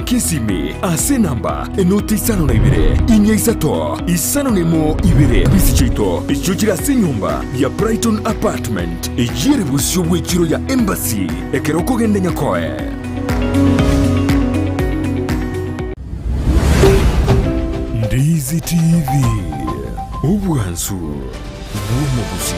Aka esimi ase enamba enoti 52 4 5 51 2. Bisi chiaito echio chire ase enyomba ya Brighton Apartment eyio ere bosio bw'echiro ya Embassy ekero okogenda Nyakoe. Ndizi TV, obwansu bw'omogusii.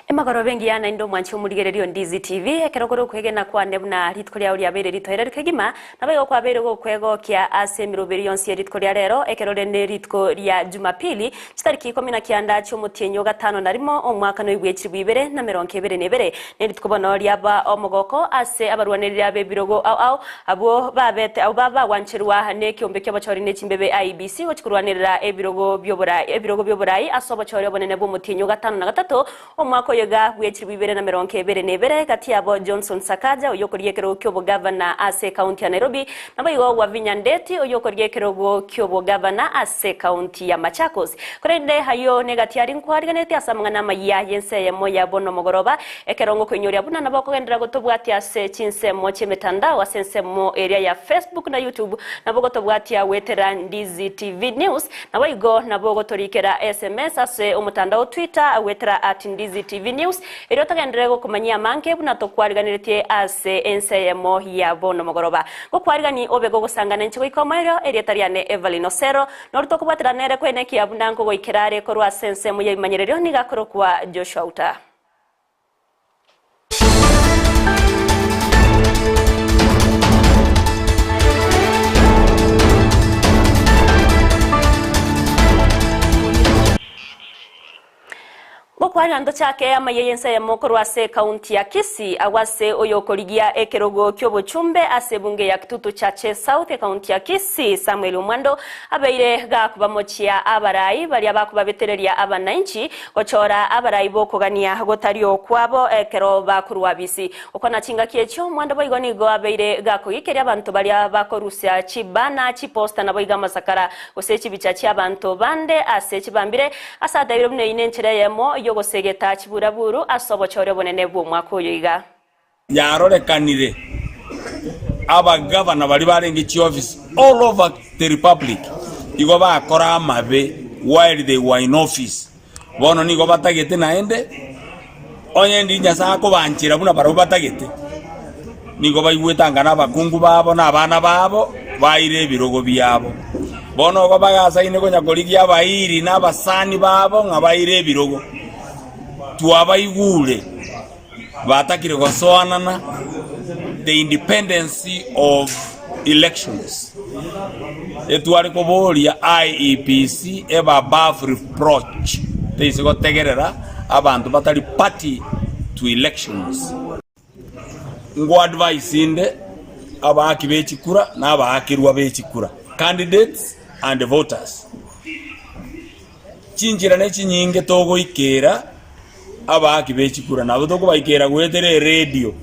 Emagoroba engiya naende omwanchi omorigereria o Ndizi TV, ekero kore okwegena kwane buna rituko riao riabeire ritoereru kegima, Naboigo kwabeire gokwegokia ase emeroberi yonsi ye rituko ria rero, ekero rende rituko ria Jumapili, chitariki ikomi na kianda chi'omotienyi o gatano na rimo, omwaka noigwe chilifu ibere na merongo ebere na ebere, nerituko bono riaba omogoko ase abarwanereri ab'ebirogo ao ao, abwo babete abwo bagwancherwa nekeombe ki'obochori ne chimbebe IEBC gochia korwanerera ebirogo bi'oborai ebirogo bi'oborai ase obochori obonene bw'omotienyi o gatano na gatato, Omwaka oyo iga bwe chilifu ibere na merongo ebere na ebere, gati yabo Johnson Sakaja oyokorigia ekerogo ki'obogavana ase ekaunti ya Nairobi, naboigo Wavinya Ndeti oyokorigia ekerogo ki'obogavana ase ekaunti ya Machakos. Korende ayio negati aria nkwariganetie ase amang'ana amayia y'ense eyemo ya bono mogoroba, ekero ngokoinyoria buna nabo okogenderera gotobwatia ase chinsemo chi'emetandao ase ensemo eria ya Facebook na YouTube, nabo gotobwatia goetera Ndizi TV News, Naboigo nabo ogotorikera SMS ase omotandao o Twitter goetera at Ndizi TV News, erio togenderere gokomanyia amange buna tokwariganeretie ase ense eyemo ya bono mogoroba. Gokwarigani obe gogosangana inche goika omoerio, erieta riane Evelyn Osero, noria tokobwatera nere kwenekia buna nkogoikera are korwa ase ensemo y'ebimanyererio nigo akorokwa Joshua Uta. Gokwanera ntochake amaiya y'ense eyemo korwa ase ekaunti ya Kisii, agwo ase oyokorigia ekerogo ki'obochumbe ase ebunge ya Kitutu Chache South ekaunti ya Kisii Samuel Omwando abeire gakobamochia abarai baria bakobabetereria abanainchi Gochora abarai b'okogania gotari okwabo ekero bakorua bisi. Gokwana chingaki echio, omwando boigo nigo abeire gakogikeria abanto baria bakorusia chibana, chiposta naboigo amasakara, gose chibicha chi'abanto bande ase chibambire, ase atebirie buna eyio nenchera eyemo y'ogosegeta chiburaburu ase obochori obonene bw'omwaka oyo iga. Yarorekanire abagavana baria barenge chiofisi all over the republic igo bakora amabe while they were in office. Bono nigo batagete naende onye ndi Nyasae akobanchera buna barabwo batagete, nigo baigwete anga na abakungu babo na abana babo baire ebirogo biabo. Bono igo bagasaine konya korigia abairi na abasani babo ng'a baire ebirogo. Twabaigure. Batakire gosoanana the independence of elections. Etware koboria IEBC ebe above reproach teise gotegerera abanto batari party to elections. Ngo advise inde abaaki be chikura na abaakerwa be chikura, candidates and voters. Chinchera ne chinyinge togoikera abaaki be chikura, nabo tokobaikera goetera eredio,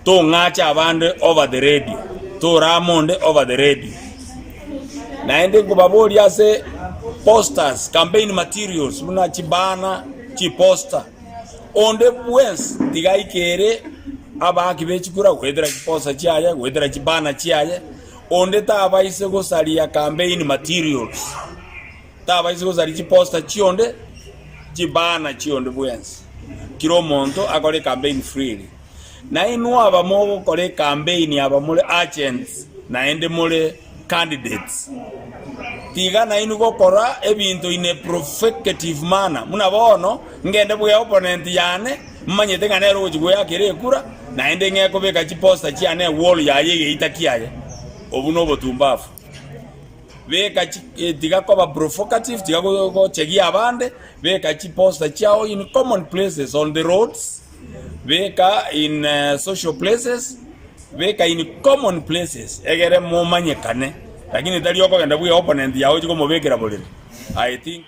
tong'ache abande over the radio, torame onde over the radio. Naende nkobaboria ase posters, campaign materials buna chibanner, chiposter, onde bwensi tiga aikere abaaki be chikura goetera chiposter chiaye, goetera chibanner chiaye, Onde tabaise gosaria campaign materials, tabaise gosaria chiposter chionde, chibanner chionde bwensi. Kira omonto akore ecampaign freely. Na inwe aba mogokora ecampaign aba more agents naende more candidates, tiga nainwe gokora ebinto in a provocative manner. Buna bono ngende bwe opponent yane, Mmanyete ng'a nere ogochia goeakera ekura, naende ng'e kobeka chiposta chiane ewall yaye egeita kiaye. Obwo nobotumbafu. Beka chi tiga koba provocative, tiga gochegia abande, beka chiposter chiao in common places on the roads, beka in social places, beka in common places egere momanyekane, lakini tari okogenda bwe opponent yao ochie komobekera borere. I think.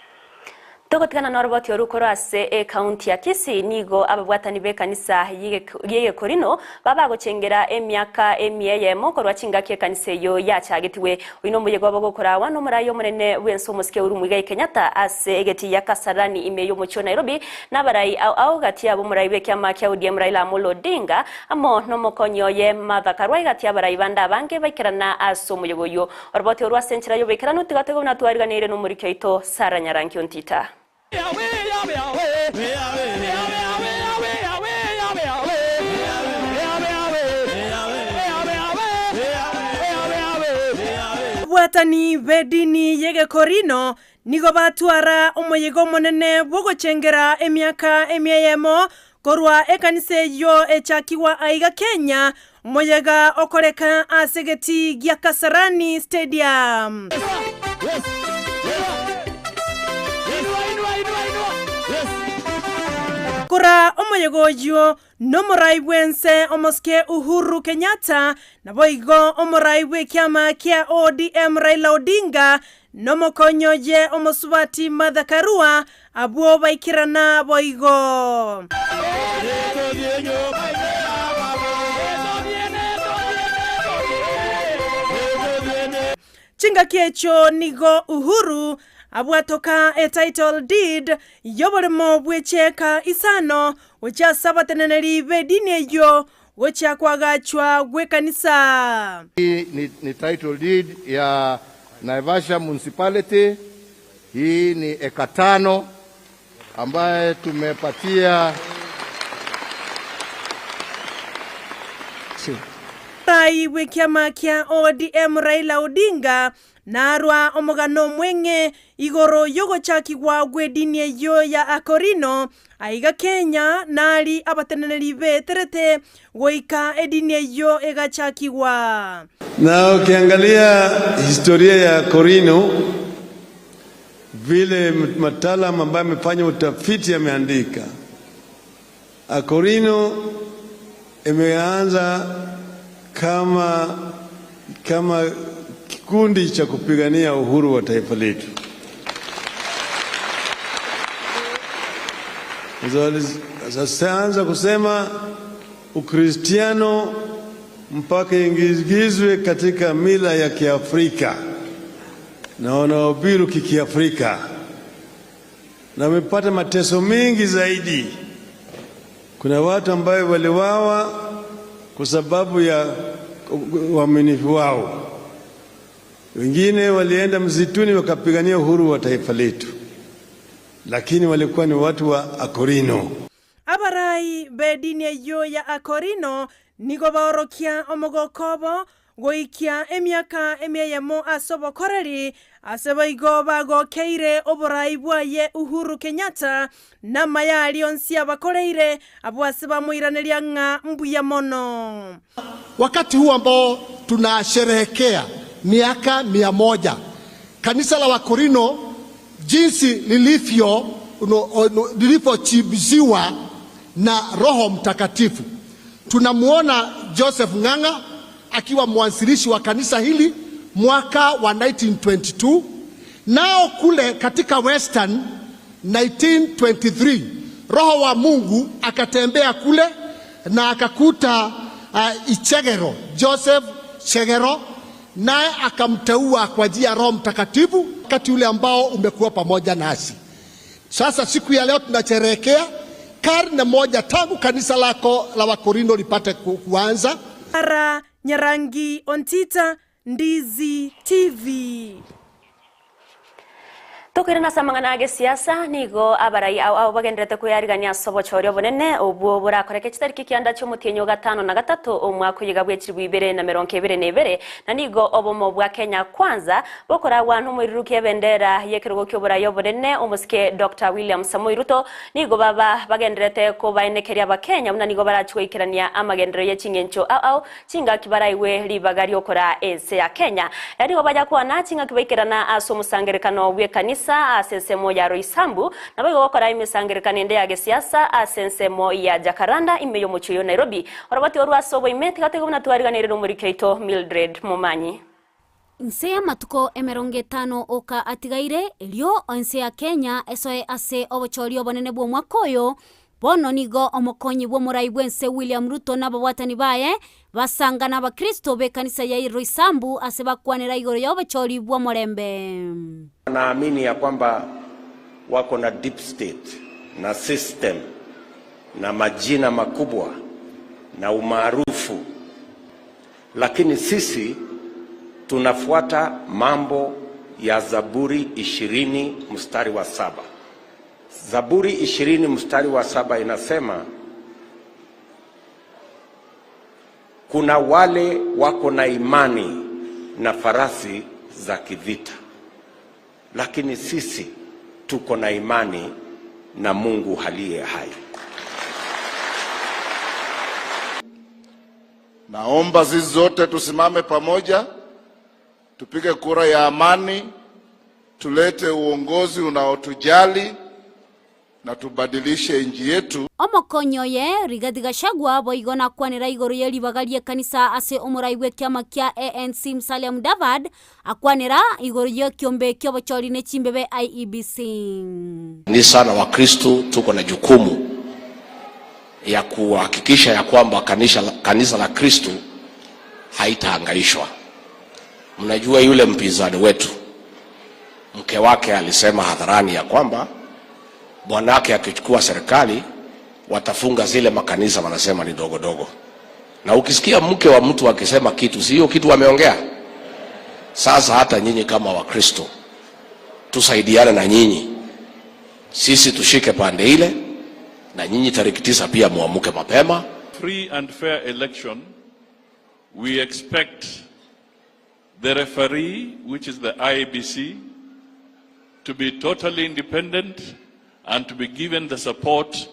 Togotigana noroboti oru korwa ase ecounty ya Kisii nigo ababwatani b'ekanisa y'Egekorino babagochengera emiaka emia eyemo korwa chingaki ekanisa eyio yachagetigwe. Oyio nomoyega obo gokorawa nomorai omonene bw'ense omosike Uhuru Muigai Kenyatta ase egetii ya Kasarani ime y'omochie o Nairobi na abarai ao ao gati yabo omorai bw'ekiama kia ODM Raila Amolo Odinga amo nomokonyi oye Martha Karua egati y'abarai bande abange baikerana ase omoyega oyio. Oroboti orwo ase enchera y'oboikeranu tiga toigwe buna twariganeire nomoriki oito Sarah Nyarangi Ontita. Ababwatani b'edini y'Egekorino nigo batwara omoyega omonene bw'ogochengera emiaka emia eyemo Korwa ekanisa eyio echakigwa aiga Kenya, omoyega okoreka ase egetii gia Kasarani Stadium. Kora omoyega oyio nomorai bw'ense omosike Uhuru Kenyatta, naboigo omorai bw'ekiama kia ODM Raila Odinga, Nomokonyi oye omosubati Martha Karua, abwo baikerana boigo. Chingaki echio nigo Uhuru abwatoka etitle deed y'oboremo bwe chieka isano gochia ase abateneneri b'edini eyio gochia koagachwa gw'ekanisa. Hii ni, ni title deed ya Naivasha Municipality. Hii ni eka tano ambaye tumepatia Rai bw'ekiama kia ODM Raila Odinga narwa omogano omweng'e igoro y'ogochakigwa gw'edini eyio ya Akorino Aiga Kenya nari abateneneri beeterete goika edini eyio egachakigwa. Na ukiangalia historia ya Korino vile mtaalam ambaye amefanya utafiti ameandika, Akorino imeanza kama, kama kikundi cha kupigania uhuru wa taifa letu. Sasa kusema Ukristiano mpaka ingizwe katika mila ya Kiafrika na wanaobiru kikiafrika, na wamepata mateso mengi zaidi. Kuna watu ambayo waliwawa kwa sababu ya uaminifu wao, wengine walienda msituni wakapigania uhuru wa taifa letu, lakini walikuwa ni watu wa Akorino. Abarai b'edini eyio ya Akorino nigo baorokia omogoko obo goikia emiaka emia eyemo ase obokoreri, ase boigo bagokeire oborai bwaye Uhuru Kenyatta namaya aria onsi abakoreire, abwo ase bamoiraneria ng'a mbuya mono. Wakati huu ambao tunasherehekea miaka 100, kanisa la Wakorino jinsi lilivyo lilivyochimbiziwa na Roho Mtakatifu. Tunamuona Joseph Ng'ang'a akiwa mwanzilishi wa kanisa hili mwaka wa 1922, nao kule katika Western 1923 Roho wa Mungu akatembea kule na akakuta Ichegero, Joseph Chegero, naye akamteua kwa njia ya Roho Mtakatifu wakati ule ambao umekuwa pamoja nasi. Sasa siku ya leo tunasherehekea karne moja tangu kanisa lako la Wakorino lipate kuanza. Ara Nyarangi Ontita, Ndizi TV. Tokoirana ase amang'ana a gesiasa, nigo abarai ao ao bagendererete kweyarigania ase obochori obonene obwo borakoreke chitariki kianda chi'omotienyi o gatano na gatato omwaka oyiga bwe chilifu ibere na merongo ebere na ebere, na nigo obomo bwa Kenya Kwanza bokoragwa nomoiruruki ebendera y'ekerogo ki'oborai obonene omosike Doctor William Samoei Ruto nigo baba bagendererete kobaenekeria abakenya buna nigo barachie goikerania amagenderero ye ching'encho ao ao Chingaki baraigwe ribaga ri'okoraa ense ya Kenya. Nigo bayakwana chingaki baikerana ase omosangererekano bw'ekanisa ase ensemo ya Roysambu, naboigo gokora emesangererekano ende ya gesiasa ase ensemo ya Jacaranda ime y'omochie oyo Nairobi. Oroboti orwo ase oboime tiga toigwe buna twariganeire nomoriki oito Mildred Momanyi. Inse y'amatuko emerongo etano oka atigaire, erio ense ya Kenya esoe ase obochori obonene bw'omwaka oyo, bono nigo omokonyi bw'omorai bw'ense William Ruto na ababwatani baye basanga n'abakristo b'ekanisa ya Roysambu ase bakwanera igoro y'obochori bw'omorembe. Naamini ya kwamba wako na deep state na system na majina makubwa na umaarufu Lakini sisi tunafuata mambo ya Zaburi ishirini mstari wa saba. Zaburi ishirini mstari wa saba inasema kuna wale wako na imani na farasi za kivita, lakini sisi tuko na imani na Mungu aliye hai. Naomba sisi zote tusimame pamoja, tupige kura ya amani, tulete uongozi unaotujali na tubadilishe nchi yetu. Omokonyi oye, Rigathi Gachagua, boigo nakwanera igoro ye ribaga ri'ekanisa ase omorai bw'ekiama kia ANC Musalia Mudavadi akwanera igoro y'ekiombe ki'obochori ne chimbebe IEBC. Kanisa na Wakristo tuko na jukumu ya kuhakikisha ya kwamba kanisa, kanisa la Kristo haitahangaishwa. Mnajua yule mpinzani wetu mke wake alisema hadharani ya kwamba bwanake akichukua serikali watafunga zile makanisa wanasema ni dogo dogo. Na ukisikia mke wa mtu akisema kitu, si hiyo kitu ameongea. Sasa hata nyinyi kama Wakristo tusaidiane na nyinyi, sisi tushike pande ile, na nyinyi tariki tisa pia muamuke mapema. Free and fair election, we expect the referee, which is the IEBC, to be totally independent and to be given the support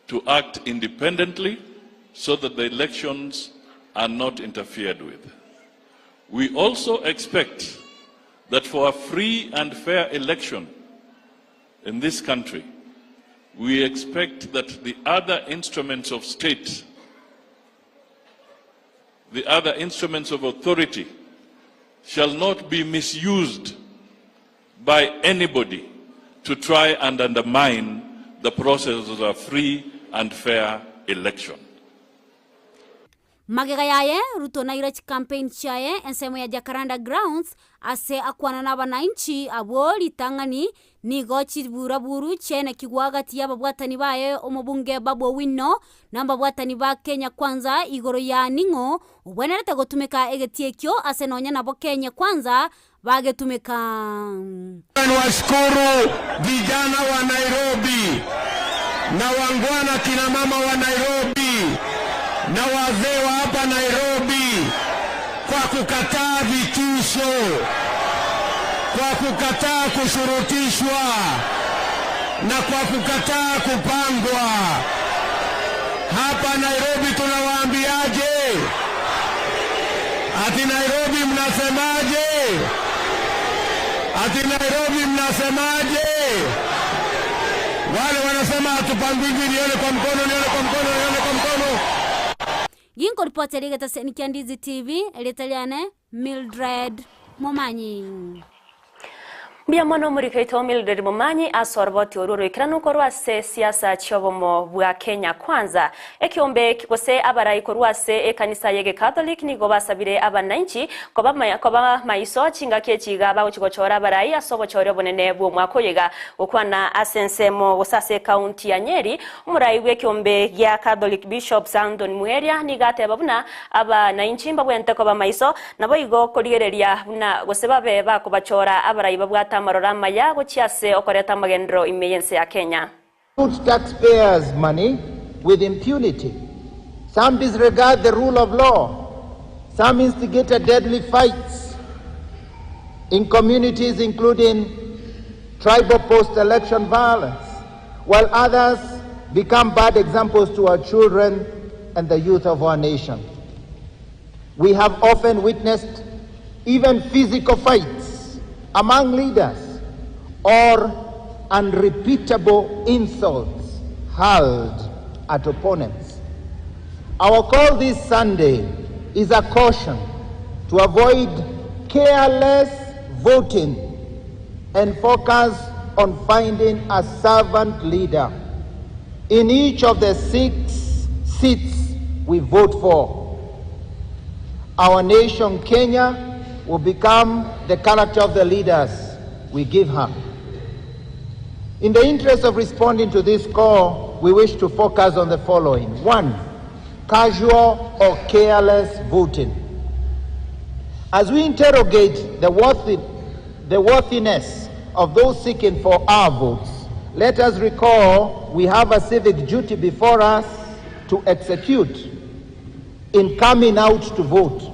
to act independently so that the elections are not interfered with. We also expect that for a free and fair election in this country, we expect that the other instruments of state, the other instruments of authority, shall not be misused by anybody to try and undermine the process of a free and fair election. Magega yaye, Ruto naira chicampaign chiaye ensemo ya Jacaranda Grounds ase akwana nabananchi abwo ritang'ani nigo chiburaburu chiaenekigwa gati y'ababwatani baye omobunge Babu Owino na ababwatani ba Kenya Kwanza igoro ya ning'o obwenerete gotumeka egetii ekio ase nonya nabo Kenya Kwanza bagetumeka. Niwashukuru vijana wa Nairobi na wangwana kina mama wa Nairobi na wazee wa hapa Nairobi kwa kukataa vitisho, kwa kukataa kushurutishwa na kwa kukataa kupangwa. Hapa Nairobi tunawaambiaje? Ati Nairobi mnasemaje? Ati Nairobi mnasemaje? Wale wanasema hatupangwi, nione kwa mkono, nione kwa mkono, nione kwa mkono. Ginkoripotera egetaseni kia Ndizi TV, erieta riane Mildred Momanyi. Mbuya mono omoriki oito Mildred Momanyi ase oroboti orwo oroikeranu korwa ase siasa chi'obomo bwa Kenya Kwanza. Ekiombe gose abarai korwa ase ekanisa y'Egecatholic nigo basabire abanainchi koba koba maiso chingaki echi iga bagochi gochora abarai ase obochori obonene bw'omwaka oyo iga. Gokwana ase ensemo gose ase ecounty ya Nyeri, omorai bw'ekiombe gia Catholic Bishops Anthony Muheria nigo ateba buna abanainchi mbabwenerete koba maiso naboigo korigereria buna gose babe bakobachora abarai babwate babwate amaroro amaya gochia ase okoreta amagenderero ime y'ense ya Kenya. Loot taxpayers' money with impunity. Some disregard the rule of law. Some instigated deadly fights in communities, including tribal post election violence, while others become bad examples to our children and the youth of our nation. We have often witnessed even physical fights among leaders or unrepeatable insults hurled at opponents. Our call this Sunday is a caution to avoid careless voting and focus on finding a servant leader in each of the six seats we vote for. Our nation, Kenya, will become the character of the leaders we give her. In the interest of responding to this call, we wish to focus on the following. One, casual or careless voting. As we interrogate the, worthy, the worthiness of those seeking for our votes, let us recall we have a civic duty before us to execute in coming out to vote.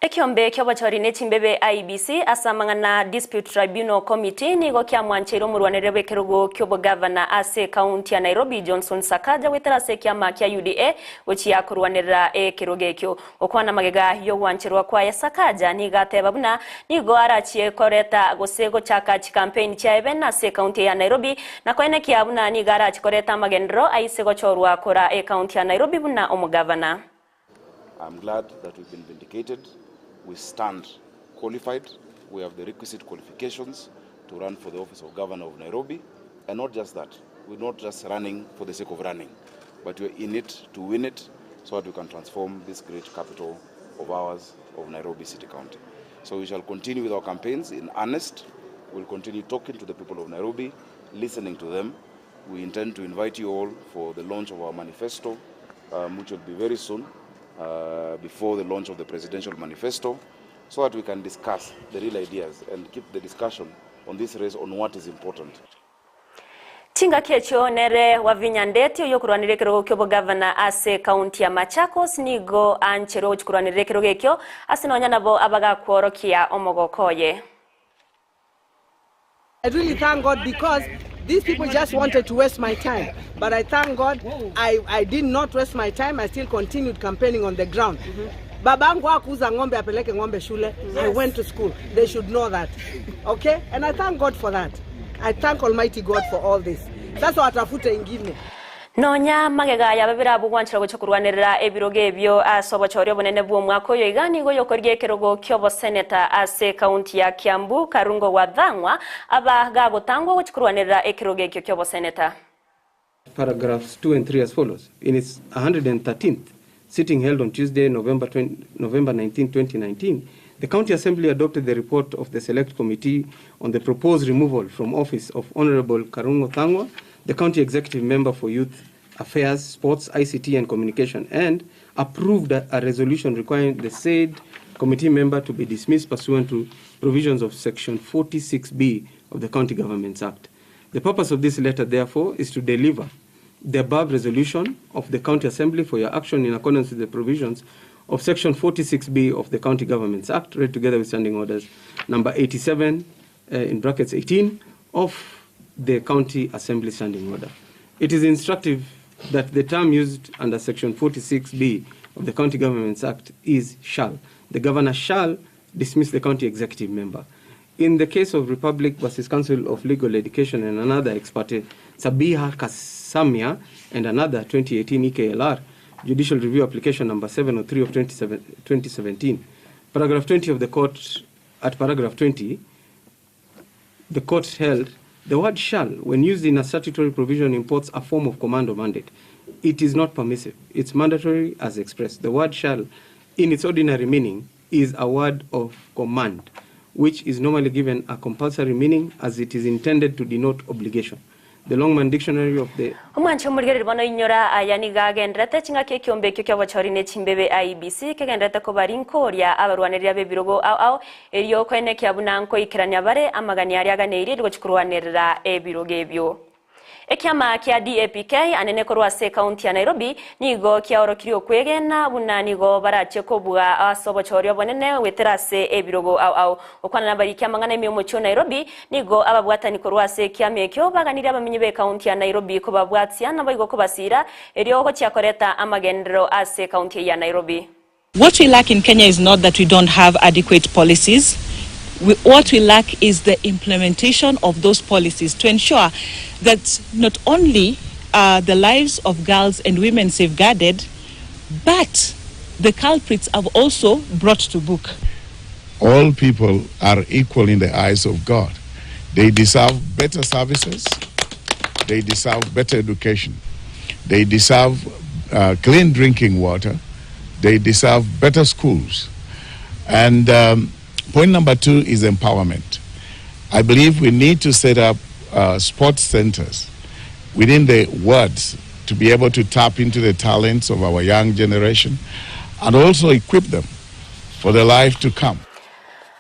Ekiombe ki'obochori ne chimbebe IEBC ase amang'ana Dispute Tribunal Committee nigo kiamwancheire omorwanereri bw'ekerogo ki'obogavana ase ekaunti ya Nairobi Johnson Sakaja goetera ase ekiama kia UDA gochia korwanerera ekerogo ekio. Gokwana magega y'ogwancherwa kwaye Sakaja nigo ateba buna nigo arachie koreta gose gochaka chikampeni chiaye bene ase ekaunti ya Nairobi na koenekia buna nigo arachie koreta amagenderero aise gochorwa kora ekaunti ya Nairobi buna omogavana. I'm glad that we've been vindicated. We stand qualified. We have the requisite qualifications to run for the office of governor of Nairobi. And not just that, we're not just running for the sake of running, but we're in it to win it so that we can transform this great capital of ours, of Nairobi City County. So we shall continue with our campaigns in earnest. We'll continue talking to the people of Nairobi, listening to them. We intend to invite you all for the launch of our manifesto, which will be very soon, before the launch of the presidential manifesto, so that we can discuss the real ideas and keep the discussion on this race on what is important. Chingaki echio nere Wavinya Ndeti oyo okorwanera ekerogo kia obogavana ase ekaunti ya Machakos nigo ancherwe gochia korwanerera ekerogo ekio ase nonya nabo abagakworokia omogoko oye. I really thank God because these people just wanted to waste my time. But I thank God I did not waste my time. I still continued campaigning on the ground. Babangu hakuuza ng'ombe apeleke ng'ombe shule. I went to school. They should know that. Okay? And I thank God for that. I thank Almighty God for all this. Sasa watafute ingine. Nonya magega ya babere abwo gwanchera gocha korwanerera ebirogo ebio ase obochori obonene bwa omwaka oyo iga nigo yokoria ekerogo kia oboseneta ase ekaunti ya Kiambu Karungo wa Thang'wa aba gagotangwa gochia korwanerera ekerogo ekio kia oboseneta. Paragraphs 2 and 3 as follows. In its 113th sitting held on Tuesday, November, 20, November 19, 2019, the County Assembly adopted the report of the Select Committee on the proposed removal from office of Honorable Karungo Thang'wa, the County Executive Member for Youth Affairs, Sports, ICT and Communication, and approved a resolution requiring the said committee member to be dismissed pursuant to provisions of Section 46B of the County Governments Act. The purpose of this letter, therefore, is to deliver the above resolution of the County Assembly for your action in accordance with the provisions of Section 46B of the County Governments Act, read together with Standing Orders number 87, in brackets 18, of the County Assembly Standing Order. It is instructive that the term used under Section 46B of the County Governments Act is shall. The governor shall dismiss the county executive member. In the case of Republic versus Council of Legal Education and another expert, Sabiha Kasamia and another 2018 EKLR, Judicial Review Application number 703 of 2017, paragraph 20 of the court, at paragraph 20, the court held the word shall, when used in a statutory provision, imports a form of command or mandate. It is not permissive. It's mandatory as expressed. The word shall, in its ordinary meaning, is a word of command, which is normally given a compulsory meaning as it is intended to denote obligation. The Longman Dictionary of the. Omwanchi omorigereria bono inyora aya nigo agenderete chingaki ekiombe ekio ki'obochori ne chimbebe IEBC kegenderete koba rinkoria abarwanereri ab'ebirogo ao ao erio koenekia buna nkoikerania bare amagani aria aganeirie rigochia korwanerera ebirogo ebio. Ekiama kia DAPK anene korwa ase ekaunti ya Nairobi nigo kiaorokirie okwegena buna nigo barachie kobua ase obochori obonene goetera ase ebirogo ao ao. Gokwana nabariki amang'ana ime y'omochie o Nairobi, nigo ababwatani korwa ase ekiama ekio baganirie abamenyi b'ekaunti ya Nairobi kobabwatia naboigo kobasiira erio gochia koreta amagenderero ase ekaunti eye ya Nairobi. What we lack in Kenya is not that we don't have adequate policies. We, what we lack is the implementation of those policies to ensure that not only are the lives of girls and women safeguarded, but the culprits are also brought to book. All people are equal in the eyes of God. They deserve better services. They deserve better education. They deserve uh, clean drinking water. They deserve better schools. And um, point number two is empowerment. I believe we need to set up uh, sports centers within the wards to be able to tap into the talents of our young generation and also equip them for the life to come.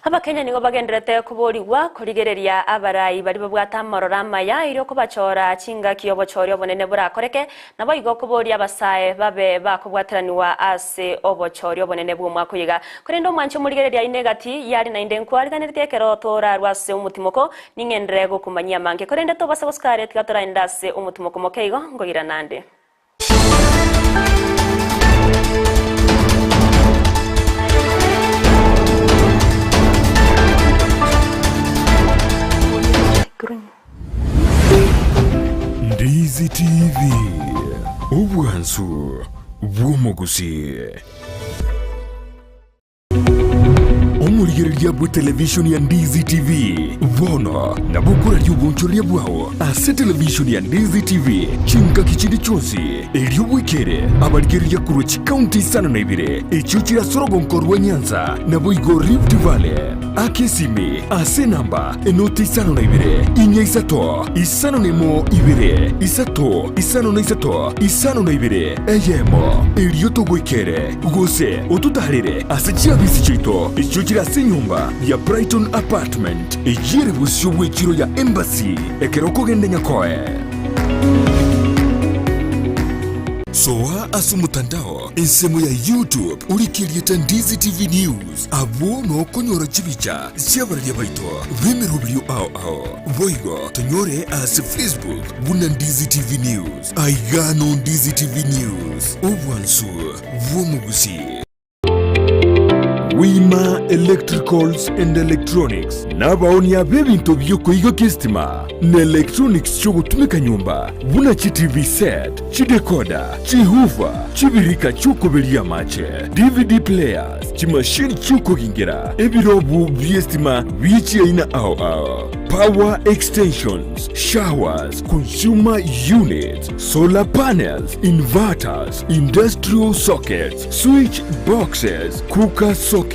Abakenya nigo bagendererete koborigwa korigereria abarai baria babwate amaroro amaya erio kobachora chingaki obochori obonene borakoreke, naboigo koboria abasae babe bakobwateranigwa ase obochori obonene bw'omwaka oyo iga. Korende omwanche omorigereria aine egati yare naende nkwariganeretie ekero torarwe ase omotimoko, ning'enderere gokomanyia amange. Korende tobasa gosuka are tiga toraende ase omotimoko moke igo, nkoirana nde. Ndizi TV, obwansu bw'omogusii. Omorigereria bwe televishoni ya Ndizi TV bono nabo okoraria obonchoreria bwao ase televishoni ya Ndizi TV chingaki chinde chionsi, erio bwekere abarigereria korwa chikaunti isano na ibere echio chire ase orogonko rwa Nyanza naboigo Rift Valley. Aka esimi ase enamba enoti isano na ibere, inya isato, isano na emo ibere, isato, isano na isato, isano na ibere, eyemo, erio togoikere. Gose ototaarere ase chiabisi chiaito echio chire ase enyomba ya Brighton Apartment, eyio ere bosio bw'echiro ya Embassy ekero okogenda Nyakoe. Soa ase omotandao ensemo ya YouTube orike erieta Ndizi TV News, abwo nokonyora chibicha chi'abararia baito b'emeroberio ao ao. Boigo tonyore ase Facebook buna Ndizi TV News. Aiga no Ndizi TV News, obwansu bw'omogusii. Wima Electricals and Electronics nabaonia b'ebinto bi'okoigokia esitima na electronics chi'ogotumeka nyomba buna chi TV set, chidecoder, chihoofer, chibirika chi'okoberia amache, DVD players, chimashini chi'okogingera, ebirobu bi'esitima bie chiaina ao ao, power extensions, showers, consumer units, solar panels, inverters, industrial sockets, switch boxes, cooker sockets,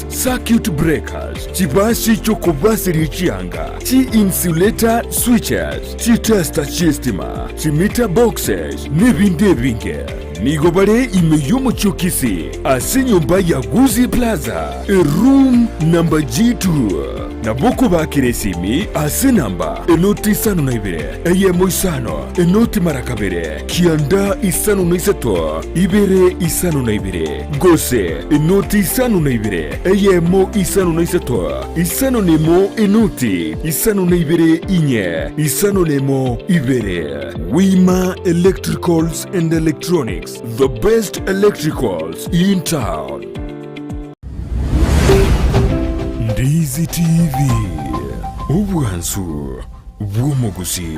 circuit breakers, chibasi chi'okobasiria chianga, chi-insulator switches, chitester chi'estima, chimeter boxes, n'ebinde ebinge. Nigo bare ime y'omochie o Kisii ase enyomba ya Gusii Plaza, eroom number G2. Nabo okobakera esimi ase enamba enoti isano na ibere, eyemo isano, enoti mara kabere, kianda isano na isato, ibere isano na ibere, gose enoti isano na ibere, eyemo isano na isato, isano na emo enoti isano na ibere inye, isano na emo ibere. Wima Electricals and Electronics, the best electricals in town. Ndizi TV, obwansu bw'omogusii.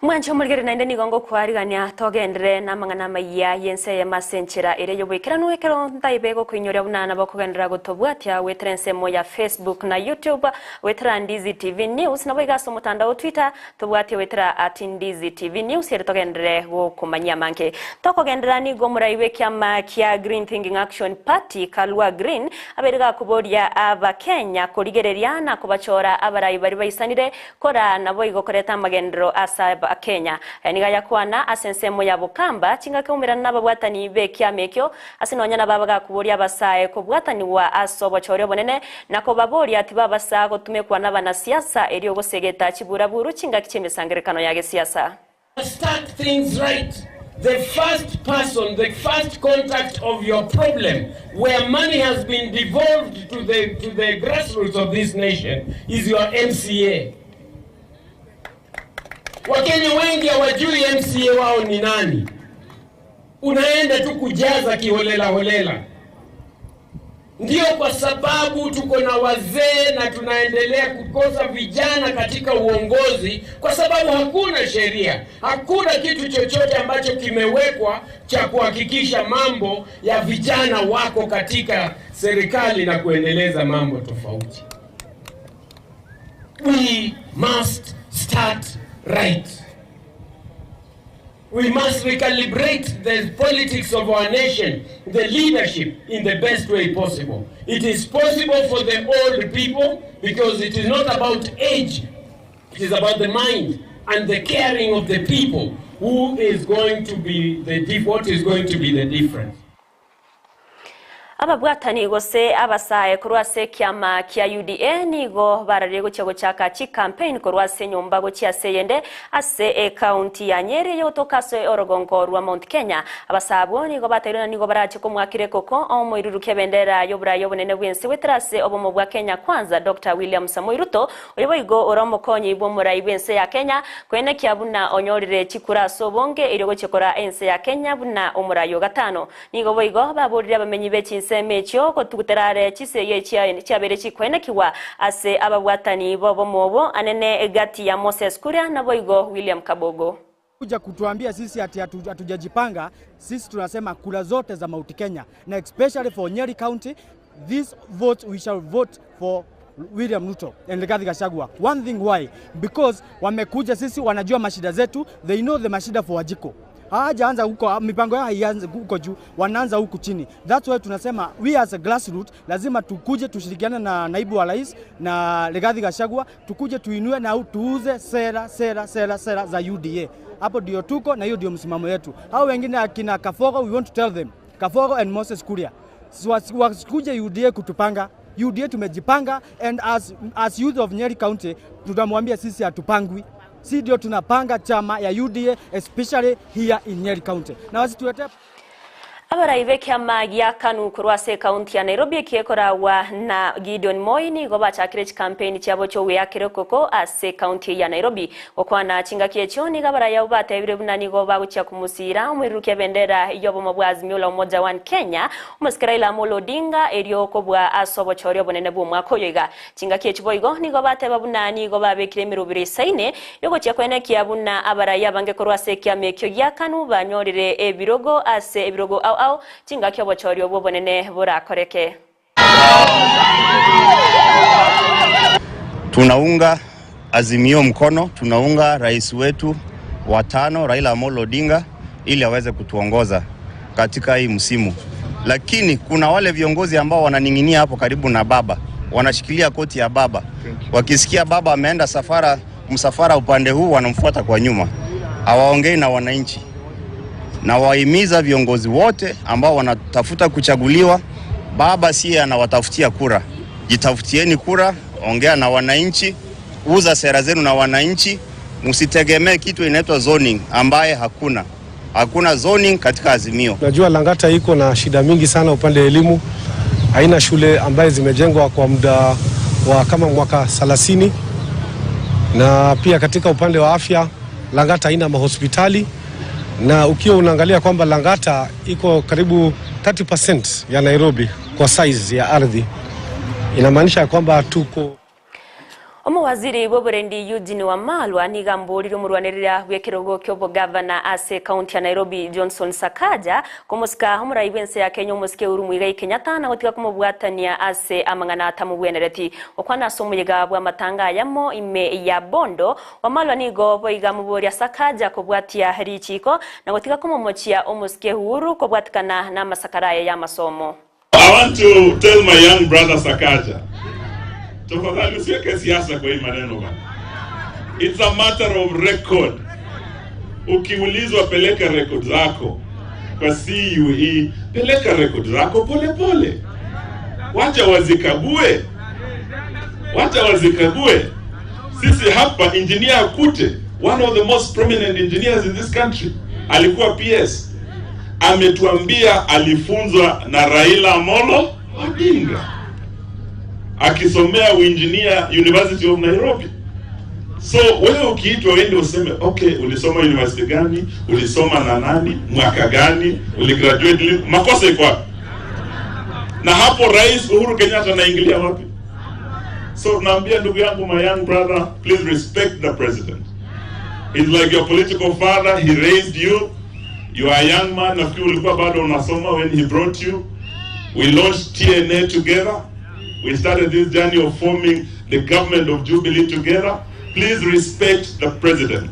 Mwanche omorigeri naende nigo ngokwarigania togenderere namang'ana amayia y'ense eyemo ase enchera ere y'oboikeranu ekero ntaibe gokoinyoria buna nabo okogenderera gotobwatia goetera ensemo ya Facebook na YouTube goetera Ndizi TV News naboigo ase omotandao o Twitter tobwatie goetera at Ndizi TV News ere togenderere gokomanyia amange. Tokogenderera nigo omorai bw'ekiama kia Green Thinking Action Party Kalua Green abeire gakoboria abakenya korigereria na kobachora abarai baria baisanire Kora naboigo koreta amagenderero ase Abakenya. Aya nigo ayakwana ase ensemo ya Bokamba, chingaki oumerana nababwatani b'ekiama ekio, ase nonya nabo abagakuboria abasae kobwatanigwa ase obochori obonene, na kobaboria tibabasa gotumekwa nabanasiasa erio gosegeta chiburaburu chingaki chi'emesangererekano ya gesiasa. Start things right the first person the first contact of your problem where money has been devolved to the to the grassroots of this nation is your MCA. Wakenya wengi hawajui MCA wao ni nani. Unaenda tu kujaza kiholela holela. Ndio kwa sababu tuko na wazee na tunaendelea kukosa vijana katika uongozi, kwa sababu hakuna sheria, hakuna kitu chochote ambacho kimewekwa cha kuhakikisha mambo ya vijana wako katika serikali na kuendeleza mambo tofauti. We must start right. We must recalibrate the politics of our nation, the leadership, in the best way possible. It is possible for the old people because it is not about age, it is about the mind and the caring of the people who is going to be the what is going to be the difference. Ababwatani gose abasae korwa ase ekiama kia UDA nigo bararie gochia gochaka chicampaign korwa ase enyomba gochia ase eyende ase ecounty ya Nyeri eyogotoka ase orogongo rwa Mount Kenya. Abasae abwo nigo batairwe na nigo barache komoakera ekoko omoirurukia ebendera y'oboraai obonene bw'ense goetera ase obomo bwa Kenya Kwanza Doctor William Samoei Ruto oyo boigo ore omokonyi bw'omorai bw'ense ya Kenya koenekia buna onyorire chikura ase obonge erio gochia koraa ense ya Kenya buna omorai o gatano. Nigo boigo baborire abamenyi be chinsemo echio gotugutera are chisegi echia chiabeire chikoenekigwa ase ababwatani b'obomo obo anene gati ya Moses Kuria naboigo William Kabogo. Kuja kutuambia sisi ati hatujajipanga, sisi tunasema kura zote za Mount Kenya na especially for Nyeri County this vote we shall vote for William Ruto and Rigathi Gachagua. One thing why? Because wamekuja sisi wanajua mashida zetu, they know the mashida for Wajiko. Hawajaanza huko, mipango yao haianzi huko juu, wanaanza huku chini. That's why tunasema we as a grassroots lazima tukuje tushirikiane na naibu wa rais na Rigathi Gachagua, tukuje tuinue na tuuze sera sera sera sera za UDA. Hapo ndio tuko na hiyo ndio msimamo yetu. Hao wengine akina Kafogo, we want to tell them Kafogo and Moses Kuria wasikuje UDA kutupanga. UDA tumejipanga and as, as youth of Nyeri County tutamwambia sisi hatupangwi, si ndio tunapanga chama ya UDA especially here in Nyeri County na wasituletee Abarai b'ekiama gia Kanu korwa ase ekaunti ya Nairobi ekiekoragwa na Gideon Moi nigo bachakire chikampeini chiabo chi'ogweakera okoko ase ekaunti eye ya Nairobi. Gokwana chingaki echio nigo abarai abwo batebire buna nigo bagochia komosiira omoirurukia ebendera y'obomo bwa Azimio la Umoja One Kenya Omosike Raila Amolo Odinga erio kobua ase obochori obonene bw'omwaka oyo iga. Chingaki echi boigo nigo bateba buna nigo babekire emerobero esaine yogochia koenekia buna abarai abange korwa ase ekiama ekio gia Kanu banyorire ebirogo ase ebirogo ao ao chingaki obochori obwo obonene borakoreke. Tunaunga Azimio mkono, tunaunga rais wetu wa tano Raila Amolo Odinga ili aweze kutuongoza katika hii msimu, lakini kuna wale viongozi ambao wananing'inia hapo karibu na baba, wanashikilia koti ya baba. Wakisikia baba ameenda safara, msafara upande huu, wanamfuata kwa nyuma, hawaongei na wananchi. Na wahimiza viongozi wote ambao wanatafuta kuchaguliwa, baba siye anawatafutia kura. Jitafutieni kura, ongea na wananchi, uza sera zenu na wananchi, msitegemee kitu inaitwa zoning ambaye hakuna. Hakuna zoning katika Azimio. Najua Lang'ata iko na shida mingi sana upande wa elimu. Haina shule ambaye zimejengwa kwa muda wa kama mwaka 30, na pia katika upande wa afya Lang'ata haina mahospitali, na ukiwa unaangalia kwamba Lang'ata iko karibu 30% ya Nairobi kwa size ya ardhi, inamaanisha kwamba tuko. Omowaziri bw'oborendi Eugene Wamalwa nigo amboririe omorwanerera bw'ekerogo ki'obogavana ase ekaunti ya Nairobi Johnson Sakaja komosika omorai bw'ense ya Kenya omosike Uhuru Muigai Kenyatta na gotiga komobwatania ase amang'ana atamobwenereti. Gokwana ase omoyega bw'amatanga ayamo ime ya Bondo, Wamalwa nigo boigo amoboria Sakaja kobwatia richiiko na gotiga komomochia omosike Uhuru kobwatikana namasakara aye y'amasomo. I want to tell my young brother Sakaja, tafadhali usiweke siasa kwa hii maneno bana. It's a matter of record. Ukiulizwa peleka record zako kwa CUE, peleka record zako pole pole, wacha wazikague, wacha wazikague. Sisi hapa engineer Akute, one of the most prominent engineers in this country, alikuwa PS ametuambia alifunzwa na Raila Amolo Odinga akisomea uinjinia University of Nairobi. So wewe ukiitwa uende useme okay, ulisoma university gani? Ulisoma na nani? Mwaka gani? Uligraduate lini? Makosa iko wapi? Na hapo Rais Uhuru Kenyatta anaingilia wapi? So naambia ndugu yangu, my young brother, please respect the president. He's like your political father, he raised you. You are a young man, nafikiri ulikuwa bado unasoma when he brought you. We launched TNA together. We started this journey of forming the government of Jubilee together. Please respect the president.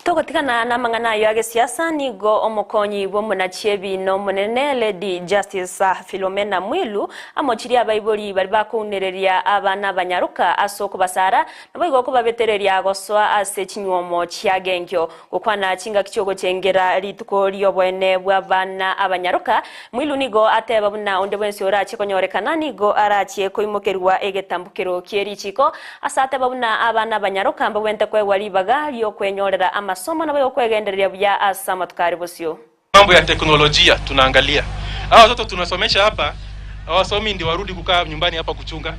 Togotigana namang'ana ayo agesiasa nigo omokonyi bw'omonachi ebina omonene Lady Justice Philomena Mwilu amochirie abaibori bari bakounereria abana abanyaroka ase okobasara naboigo okobabetereria gosoa ase chinywomo chiagenkio. Gokwana chingaki chiogochengera rituko rioboene bw'abana abanyaroka, Mwilu nigo ateba buna onde bwensi orachie konyorekana nigo arachie koimokerwa egetambokero kie richiko ase ateba buna abana abanyaroka mbabwente koegwa ribaga riokwenyorera amasomo naboigo kwegendereria buya ase amatuko are bosio. Mambo ya teknolojia tunaangalia. Hawa watoto tunasomesha hapa hawasomi ndio warudi kukaa nyumbani hapa kuchunga.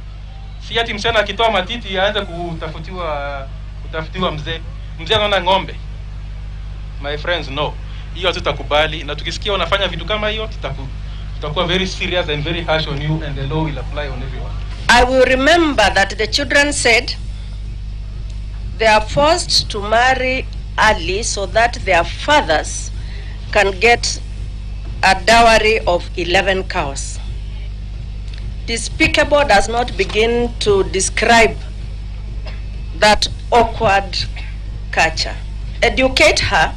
Si ati msichana akitoa matiti aanze kutafutiwa kutafutiwa mzee. Mzee anaona ng'ombe. My friends, no. Hiyo hatutakubali na tukisikia wanafanya vitu kama hiyo tutaku, tutakuwa very serious and very harsh on you and the law will apply on everyone. I will remember that the children said they are forced to marry early so that their fathers can get a dowry of 11 cows. Despicable does not begin to describe that awkward culture. Educate her,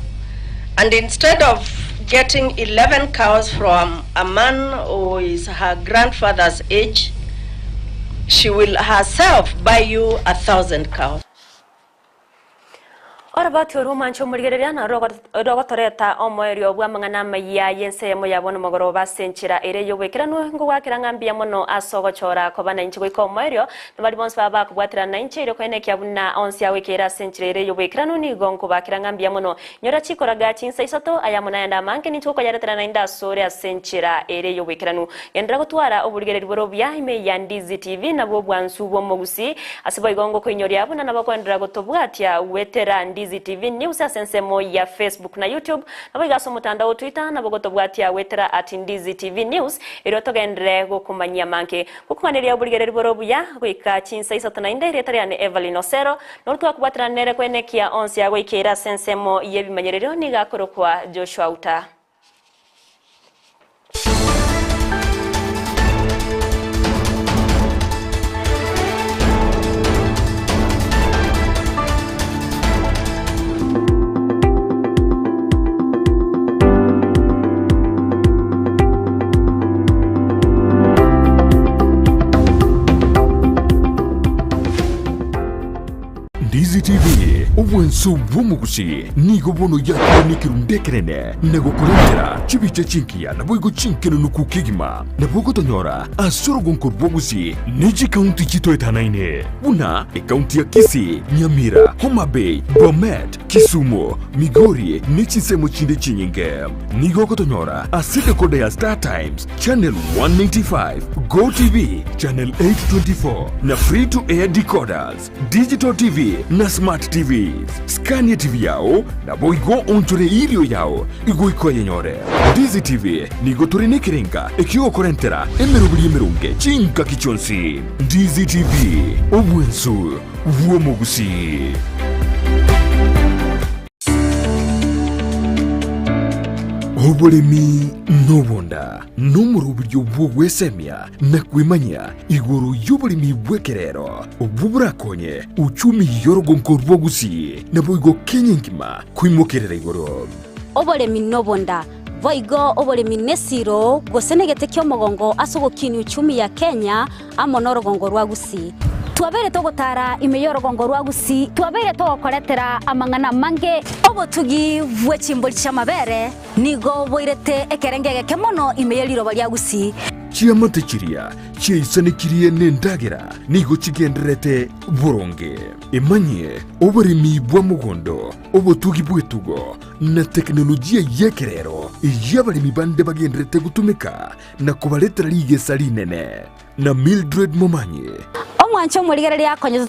and instead of getting 11 cows from a man who is her grandfather's age, she will herself buy you 1,000 cows. Oroboti orwo omwanche omorigereria na rogotoreta omoerio bw'amang'ana amaya y'ense eyemo ya bono mogoroba ase enchera ere y'oboikeranu ngogwakera ng'a mbuya mono ase ogochora koba nainche goika omoerio na baria bonsi baba bakobwaterana nainche erio koenekia buna onsi agoikeire ase enchera ere y'oboikeranu nigo nkobakera ng'a mbuya mono. Nyora chikoraga chinsa isato ayamo nayande amange ninche gokoyaretera naende asore ase enchera ere y'oboikeranu. Genderera gotwara oborigereria bore obuya ime ya Ndizi TV nabwo obwansu bw'omogusii Ase boigo ngokoinyoria buna nabo koenderera gotobwatia goetera Ndizi TV News ase ensemo ya Facebook na YouTube, naboigo ase omotandao o Twitter nabo gotobwatia goetera at Ndizi TV News, erio togenderere gokomanyia amange. Gokong'aneria oborigereria bore obuya goika chinsa isato naende erieta riane Evelyn Osero, noro twakobwaterana nere kwenekia onsi agoikeire ase ensemo y'ebimanyererio nigo akorokwa Joshua Uta. Ndizi TV, obwanso bw'omogusi nigo bono yakire nekerundu ekenene na gokorentera chibicha chingiya naboigo chinkenenuku kegima. Nabo ogotonyora ase orogonko rw'obogusi ne chikaunti chitoetanaine buna ekaunti ya Kisii, Nyamira, Homa Bay, Bomet, Kisumu, Migori ne chinsemo chinde chinyinge. Nigo ogotonyora ase decoder ya Star Times, Channel 195, Go TV, Channel 824 na Free to Air decoders. Digital TV na Smart TV. days. Scan etibi yao, naboigo oonchore erio yao goika oyenyore. Ndizi TV nigo tore nekerenga ekiogokorentera emeroberi emeronge chingaki chionsi. Ndizi TV, obwensu bw'omogusii. Oboremi nobonda nomoroberio bw'ogwesemia na kwemanyia igoro y'oboremi bw'ekerero obwo borakonye uchumi y'orogonko rwa Gusii naboigo Kenya engima koimokerera igoro. Oboremi nobonda, boigo oboremi nesiro gose negete ki'omogongo ase ogokinia uchumi ya Kenya amo norogongo rwa Gusii. Twabeire togotara ime y'orogongo rwa Gusii, twabeire togokoretera amang'ana amange. Obotugi bwe chimbori chi'amabere nigo boirete ekerengo egeke mono ime ye riroba ria Gusii. Chiamate chiria chiaisanekirie nendagera nigo chigendererete boronge. Emanyie oboremi bwa mogondo, obotugi bw'etugo, na tekinolojia y'ekerero eyio abaremi bande bagendererete gotumeka na kobaretera rigesa rinene. Na Mildred Momanyi. Omwanche omorigereria akonyete.